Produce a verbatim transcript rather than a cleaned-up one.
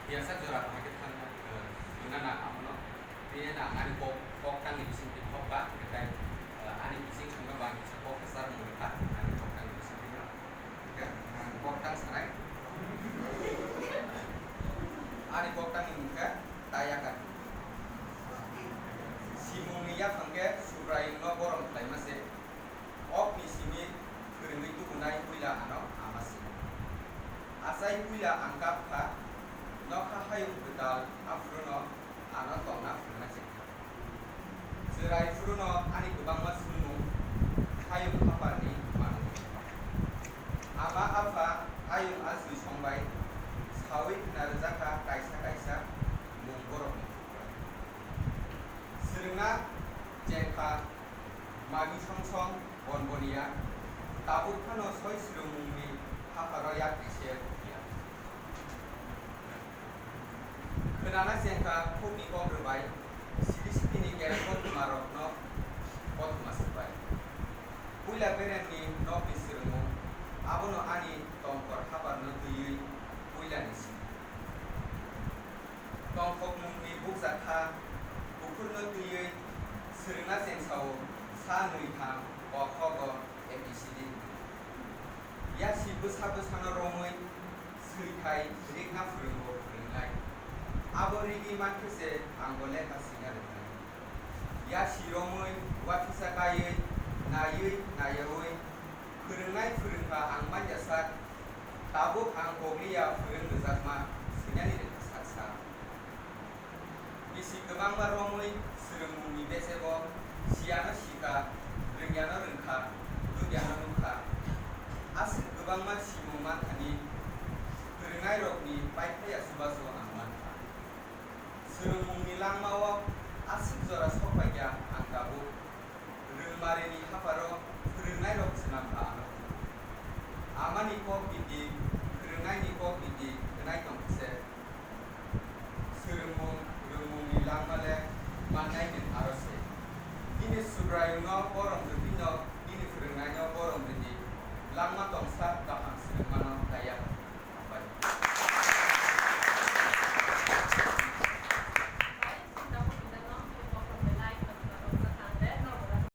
Tiyasa jora bahai khe thangna, eh, thangna na amono. Tei na ani kok, koktangni bising twi khokba, hwnkhe, eh, ani bising thangna ba kisa kok kwchar mungkha, ani koktangni bising twi no. Hwnkhe, eh, koktang sanai. Ani koktangni mungkha Tayaka. Simungni yaphang khe Subraiyungno borom khlaima se. Kokni simi phwrwngwi tubunai puila ano ama simo. Achai puila ang kap kha, nokha hayung kwtal aphuru no ano tongna phwrwngna chengkha. Chwrai phuru no ani kwbangma swngmung hayung haparni manwi. Ama apha ayung aswi songbai sawi khna rwjakha kaisa kaisa mung borokni. Swrwngna chengkha magi song song bon boniya, tabuk phano soi swrwngmungni hapharo yak khe se ya. Khwnana chengkha khukni kok rwbai, sidi sidini kereng kothoma rokno kothoma swbai. Puila beremni nokni swrwngmung, abono ani tongkor haparno twiwi puilani simi. Tongthokmungni bukjakha bukhurno twiwi swrwngna chengsao sa nwi tham kok hogo A B C D. Yasi bwsa bwsano romwi swithai rikna phwrwngo phwrwngnai. Abo rigwi mankhe se angbo lekha sina rwkhnai. Yasi romwi uathisa kaiwi naiwi nayaui phwrwngnai phwrwngkha ang manjasak. Tabuk ang kogriya phwrwng rwjakma swinani rwkha sak sak. Bisi kwbangma romwi swrwngmungni bechebo siyano sikha, rwngyano rwngkha, nukyano nukha. Aswk kwbangma simung manthani phwrwngnairokni paithaya chubachu ang mankha. Swrwngmungni langmao aswk jora sokphaikha ang tabuk. Rwngmarini hapharo phwrwngnairok swnam kha ano. Amani kok biti